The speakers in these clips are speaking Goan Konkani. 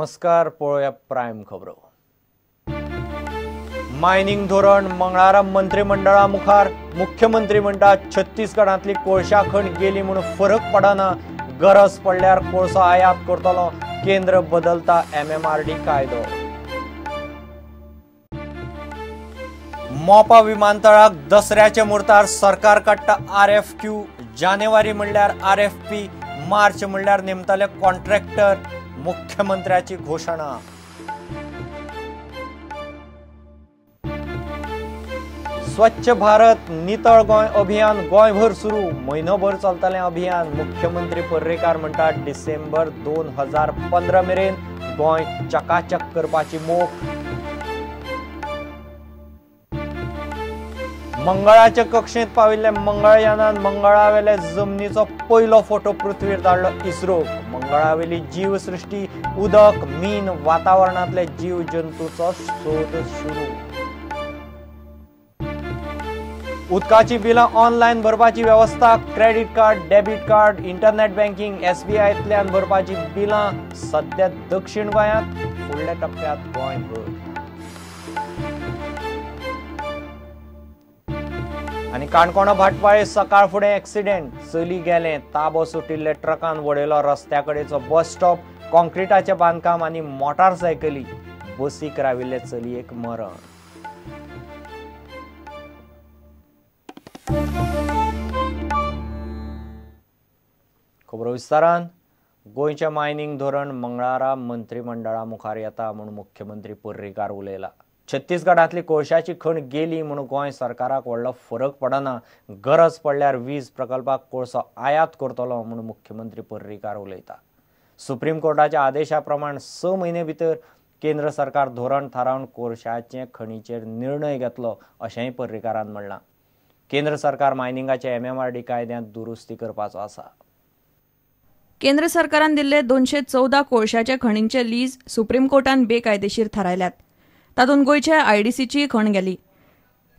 नमस्कार, पळोवया प्रायम खबरो. मायनिंग धोरण मंगळारा मंत्रिमंडळा मुखार. मुख्यमंत्री म्हणटा छत्तीसगडांतली कोळशा खण गेली म्हूण फरक पडना, गरज पडल्यार कोळसो आयात करतलो. केंद्र बदलता एमएमआरडी कायदो. मोपा विमानतळाक दसऱ्याच्या मुहूर्तार सरकार काडटा आरएफक्यू. जानेवारी म्हणल्यार आरएफपी, मार्च म्हणल्यार नेमतले कॉन्ट्रॅक्टर. मुख्यमंत्र्याची घोशणा. स्वच्छ भारत नितळ गोंय अभियान गोंयभर सुरू. म्हयनोभर चलतलें अभियान. मुख्यमंत्री पर्रीकार म्हणटा डिसेंबर 2015 मेरेन गोंय चकाचक करपाची मोख. मंगळाच्या कक्षेंत पाविल्ले मंगळयानान मंगळावेले जमनीचो पयलो फोटो पृथ्वीर धाडलो इस्रोक. मंगळावेली जीवसृष्टी, उदक, मीन, वातावरणांतले जीव जंतूचो सोद सुरू. उदकाची बिलां ऑनलायन भरपाची वेवस्था. Credit card, debit card, internet banking, एसबीआयतल्यान भरपाची बिलां सद्या दक्षिण गोंयांत, फुडल्या टप्प्यांत गोंयभर. आनी काणकोणा भाटपाळे सकाळ फुडें एक्सिडेंट. चली गेलें, ताबो सुटिल्ले ट्रकान वडयलो रस्त्या कडेचो बस स्टॉप. कॉन्क्रिटाचें बांदकाम आनी मोटारसायकली बसीक राविल्ले चलयेक मरण. खबरो विस्तारान. गोंयचें मायनिंग धोरण मंगळारा मंत्रिमंडळा मुखार येता म्हूण मुख्यमंत्री पर्रीकार उलयला. छत्तीसगडांतली कोळशाची खण गेली म्हूण गोंय सरकाराक व्हडलो फरक पडना, गरज पडल्यार वीज प्रकल्पाक कोळसो आयात करतलो म्हूण मुख्यमंत्री पर्रीकार उलयता. सुप्रीम कोर्टाच्या आदेशा प्रमाण 6 म्हयने भितर केंद्र सरकार धोरण थारावन कोळशाचे खणीचेर निर्णय घेतलो अशेंय पर्रीकारान म्हणलां. केंद्र सरकार मायनिंगाच्या एमएमआरडी कायद्यांत दुरुस्ती करपाचो आसा. केंद्र सरकारान दिल्ले 214 कोळशाच्या खणींचे लीज सुप्रीम कोर्टान बेकायदेशीर थारायल्यात. तातूंत गोंयच्या आयडीसीची खण गेली.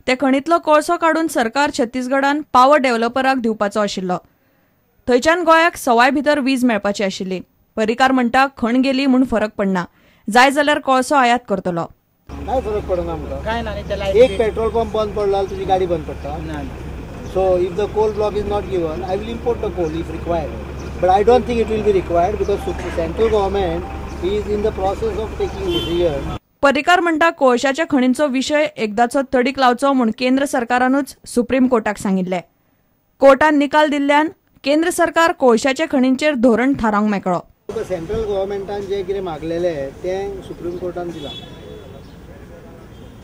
ते खणींतलो कोळसो काडून सरकार छत्तीसगडान पावर डेव्हलपराक दिवपाचो आशिल्लो. थंयच्यान गोंयाक सवाय भितर वीज मेळपाची आशिल्ली. पर्रीकार म्हणटा खण गेली म्हूण फरक पडना, जाय जाल्यार कोळसो आयात करतलो. काय फरक पडना काय ना, एक पेट्रोल पंप बंद पडला तुजी गाडी बंद पडटा. So if the coal block is not given, I will import the coal if required. But I don't think it will be required because central government is in the process of taking decision. Parrikar म्हणटा कोळशाच्या खणींचो विशय एकदाचो तडीक लावचो म्हूण केंद्र सरकारानूच सुप्रीम कोर्टाक सांगिल्लें. कोर्टान निकाल दिल्ल्यान केंद्र सरकार कोळशाच्या खणींचेर धोरण थारावंक मेकळो. सेंट्रल गव्हर्मेंटान जे कितें मागलेलें तें सुप्रीम कोर्टान दिलां.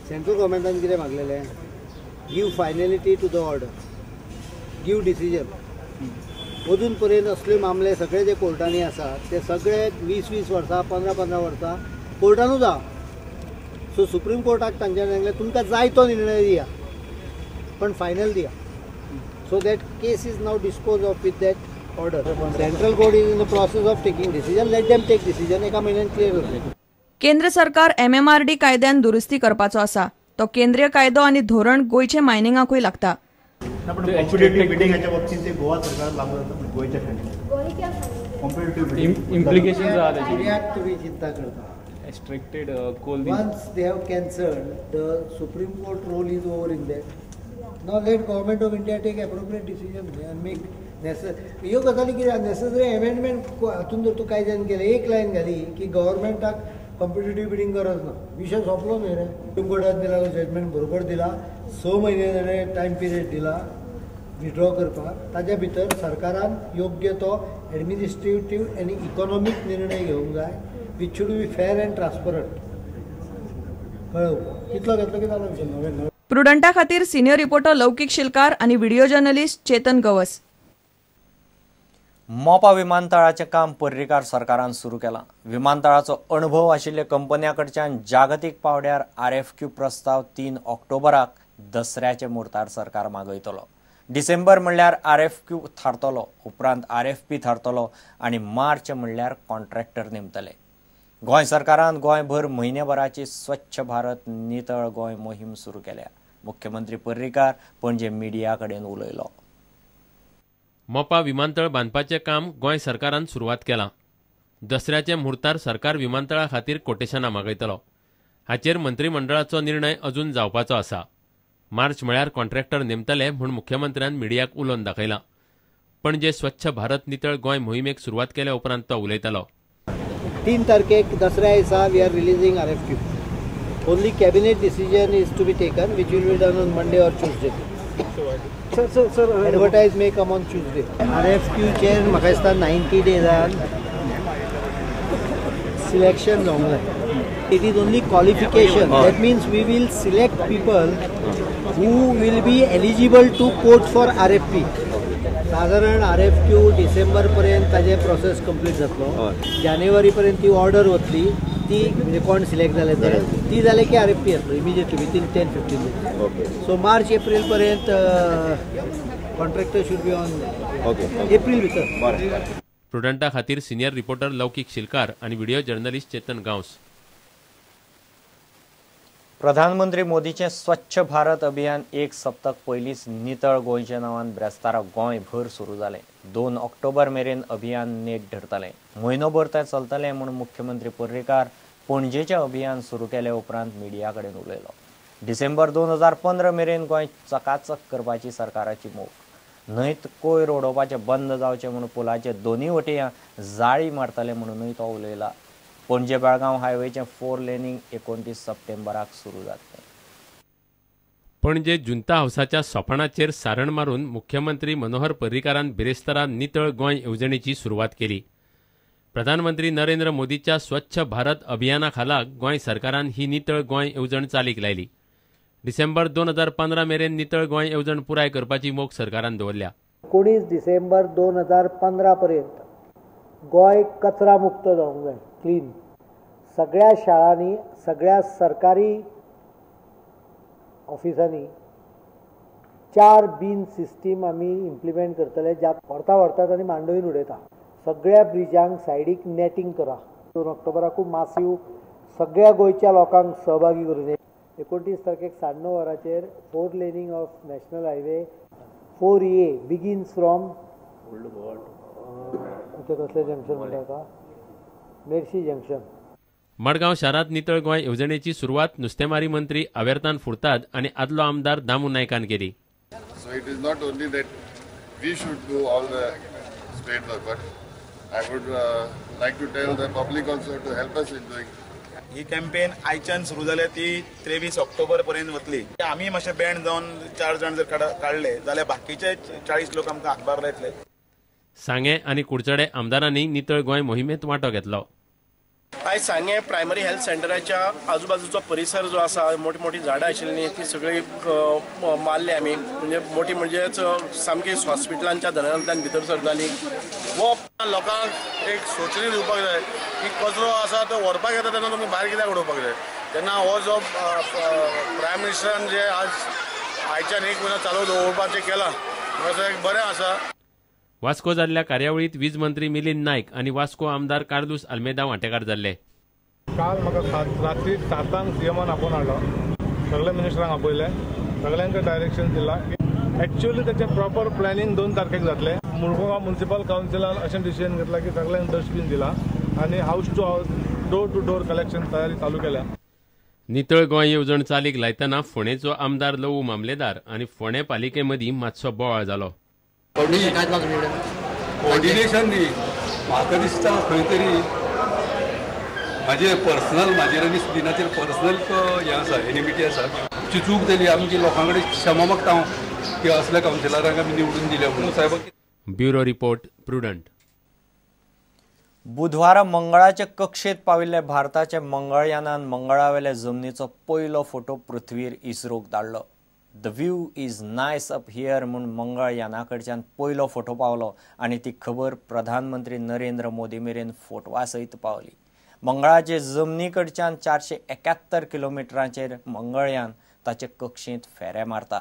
सेंट्रल गव्हर्मेंटान कितें मागलेलें, give finality to the order, give decision. अजून पर्यंत असले मामले सगळे जे कोर्टांनी आसात ते सगळे 20-20 वर्सां, 15-15 वर्सां कोर्टानूच आहा. सो सुप्रीम कोर्टाक तांच्यानी सांगलें तुमकां जाय तो निर्णय दिया, पण फायनल दिया. So that case is now dispose of with that order. Central court is in the process of taking decision, let them take decision. एका म्हयन्यान क्लियर जातलें. केंद्र सरकार एमएमआरडी कायद्यान दुरुस्ती करपाचो आसा. तो केंद्रीय कायदो आनी धोरण गोंयचे मायनिंगाकूय लागता. चिंता करता. Extracted coal. Once they have cancelled, the Supreme Court role is over in that. Now let Government of India take appropriate decision and make necessary. ह्यो गजाली कितें necessary amendment हातून जर तूं कायद्यान केलें, एक लायन घाली की गव्हर्मेंटाक कॉम्पिटेटीव बिडींग गरज ना, विशय सोंपलो न्ही रे. सुप्रीम कोर्टान दिला जजमेंट बरोबर दिला, 6 म्हयने ताणें टायम पिरियड दिला विड्रॉ करपाक. ताज्या भितर सरकारान योग्य तो एडमिनिस्ट्रेटीव आनी इकॉनॉमीक निर्णय घेवंक जाय, which should be fair and transparent. कळ्ळें? कितलो घेतलो की जालो विशय. प्रुडंटा खातीर सिनियर रिपोर्टर लौकीक शिलकार आनी व्हिडिओ जर्नलिस्ट चेतन गवस. मोपा विमानतळाचें काम पर्रीकार सरकारान सुरू केलां. विमानतळाचो अणभव आशिल्ल्या कंपन्यां कडच्यान जागतीक पावड्यार आरएफक्यू प्रस्ताव 3 ऑक्टोबराक दसऱ्याचे मुहूर्तार सरकार मागयतलो. डिसेंबर म्हणल्यार आरएफक्यू थारतलो, उपरांत आरएफपी थारतलो आनी मार्च म्हणल्यार कॉन्ट्रॅक्टर नेमतले. गोंय सरकारान गोंयभर म्हयनेभराची स्वच्छ भारत नितळ गोंय मोहीम सुरू केल्या. मुख्यमंत्री पर्रीकार पणजे मिडिया कडेन उलयलो. मोपा विमानतळ बांदपाचें काम गोंय सरकारान सुरवात केलां. दसऱ्याच्या म्हुर्तार सरकार विमानतळा खातीर कोटेशनां मागयतलो. हाचेर मंत्रिमंडळाचो निर्णय अजून जावपाचो आसा. मार्च म्हळ्यार कॉन्ट्रॅक्टर नेमतले म्हूण मुख्यमंत्र्यान मिडियाक उलोवन दाखयलां. पणजे स्वच्छ भारत नितळ गोंय मोहिमेक सुरवात केल्या उपरांत तो उलयतालो. 3 तारखेक दसऱ्या दिसा we are releasing RFQ. Only cabinet decision is to be taken, which will be done on Monday or Tuesday. Sir, advertise may come on Tuesday. RFQ चेर म्हाका दिसता 90 डेजान सिलेक्शन जावंक जाय. It is only qualification. That means we will select people who will be eligible to quote for RFP. साधारण RFQ December पर्यंत ताजे प्रोसेस कंप्लीट जातलो. जानेवारी पर्यंत ती ऑर्डर वतली, ती म्हणजे कोण सिलेक्ट जाले तर ती जाले की RFP येतलो immediately within 10-15 days. So March April पर्यंत contractor should be on. April भितर. प्रुडंटा खातीर सिनियर रिपोर्टर लौकीक शिलकार आनी व्हिडिओ जर्नलिस्ट चेतन गांवस. प्रधानमंत्री मोदीचें स्वच्छ भारत अभियान एक सप्तक पयलींच नितळ गोंयच्या नांवान ब्रेस्तारा गोंयभर सुरू जालें. 2 ऑक्टोबर मेरेन अभियान नेट धरतलें. म्हयनोभर तें चलतलें म्हूण मुख्यमंत्री पर्रीकार पणजेचें अभियान सुरू केले उपरांत मिडिया कडेन उलयलो. डिसेंबर 2015 मेरेन गोंय चकाचक करपाची सरकाराची मोख. न्हंयत कोयर उडोवपाचें बंद जावचें म्हूण पुलाचे दोनूय वटयां जाळी मारतले म्हणूनय तो उलयला. पणजे बेळगांव हायवेचें 4 लेनिंग 29 सप्टेंबराक सुरू जातलें. पणजे जुंता हावसाच्या सोपाणाचेर सारण मारून मुख्यमंत्री मनोहर पर्रीकारान बिरेस्तारा नितळ गोंय येवजणेची सुरवात केली. प्रधानमंत्री नरेंद्र मोदीच्या स्वच्छ भारत अभियाना खाला गोंय सरकारान ही नितळ गोंय येवजण चालीक लायली. डिसेंबर 2015 मेरेन नितळ गोंय येवजण पुराय करपाची मोख सरकारान दवरल्या. 19 डिसेंबर 2015 पर्यंत गोंय कचरा मुक्त जावंक जाय, क्लीन. सगळ्या शाळांनी, सगळ्या सरकारी ऑफिसांनी 4 बीन सिस्टीम आमी इम्प्लिमेंट करतले, ज्या व्हरता व्हरतात आनी मांडवीन उडयता. सगळ्या ब्रिजांक सायडीक नॅटींग करा. 2 ऑक्टोबराकूय मासीव सगळ्या गोंयच्या लोकांक सहभागी करून 29 तारखेक 9:30 वरांचेर 4 laning of national highway 4A begins from कसलें जंक्शन म्हणटा, मेर्शी जंक्शन. मडगांव शारांत नितळ गोंय येवजणेची सुरवात नुस्तेमारी मंत्री आवेर्तान फुर्ताद आनी आदलो आमदार दामू नायकान केली. So it is not only that we should do all the state work, but I would like to tell the public also to help us in doing. He campaign आयच्यान सुरू जाल्या ती 23 ऑक्टोबर पर्यंत वतली. आमी मातशे बँड जावन 4 जाण जर काडले जाल्यार बाकीचे 40 लोक आमकां हातभार लायतले. सांगें आनी कुडचडे आमदारांनी नितळ गोंय मोहिमेंत वांटो घेतलो. आयज सांगें प्रायमरी हेल्थ सेंटराच्या आजूबाजूचो परिसर जो आसा, मोठी मोठी झाडां आशिल्लीं ती सगळीं मारली आमी. म्हणजे मोठी म्हणजेच सामकी हॉस्पिटलांच्या धनरांतल्यान भितर सरताली. हो लोकांक एक सोचणी दिवपाक जाय की कचरो आसा तो व्हरपाक येता तेन्ना तुमी भायर कित्याक उडोवपाक जाय. तेन्ना हो जो प्रायम मिनिस्टरान जे आज आयच्यान एक म्हयनो चालू दवरपाचें केलां, एक बरें आसा. वास्को जाल्ल्या कार्यावळीत वीज मंत्री मिलिंद नायक आनी वास्को आमदार कार्लूस आल्मेदा वांटेकार जाल्ले. काल म्हाका रात्री 7 सीएमान आपोवन हाडलो, सगळ्या मिनिस्टरांक आपयले, सगळ्यांक डायरेक्शन दिला. एक्च्युअली ताचें प्रॉपर प्लॅनिंग 2 तारखेक जातलें. मुरगांव म्युनिसिपल कावन्सिलान अशें डिसिजन घेतलां की सगळ्यांक डस्टबीन दिला आनी house to house, door to door collection तयारी चालू केल्या. नितळ गोंय येवजण चालीक लायतना फोंडेचो आमदार लवू मामलेदार आनी फोंडें पालिके मदीं मातसो बोवाळ जालो. कोऑर्डिनेशन न्ही, म्हाका दिसता खंय तरी म्हाजे पर्सनल, म्हाजेर आनी सुदिनाचेर पर्सनल हें आसा, एनिमिटी आसा. आमची चूक जाली, आमची लोकां कडेन क्षमा मागता हांव की असल्या कावन्सिलरांक आमी निवडून दिल्या म्हणून. साहेब. Bureau report, Prudent. बुधवारा मंगळाचे कक्षेत पाविल्ले भारताचे मंगळयानान मंगळावेले जमनीचो पयलो फोटो पृथ्वीर इस्रोक धाडलो. The view is nice up here म्हूण मंगळयाना कडच्यान पयलो फोटो पावलो आनी ती खबर प्रधानमंत्री नरेंद्र मोदी मेरेन फोटवा सयत पावली. मंगळाचे जमनी कडच्यान 471 किलोमिटरांचेर मंगळयान ताचे कक्षेंत फेरे मारता.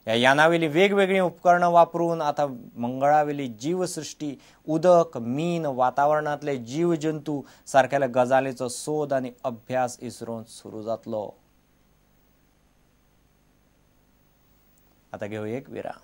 ह्या यानावेली वेगवेगळीं उपकरणां वापरून आतां मंगळावेली जीवसृश्टी, उदक, मीन, वातावरणांतले जीव जंतू सारकेल्या गजालीचो सोद आनी अभ्यास इस्रोन सुरू जातलो. आतां घेवया एक विराम.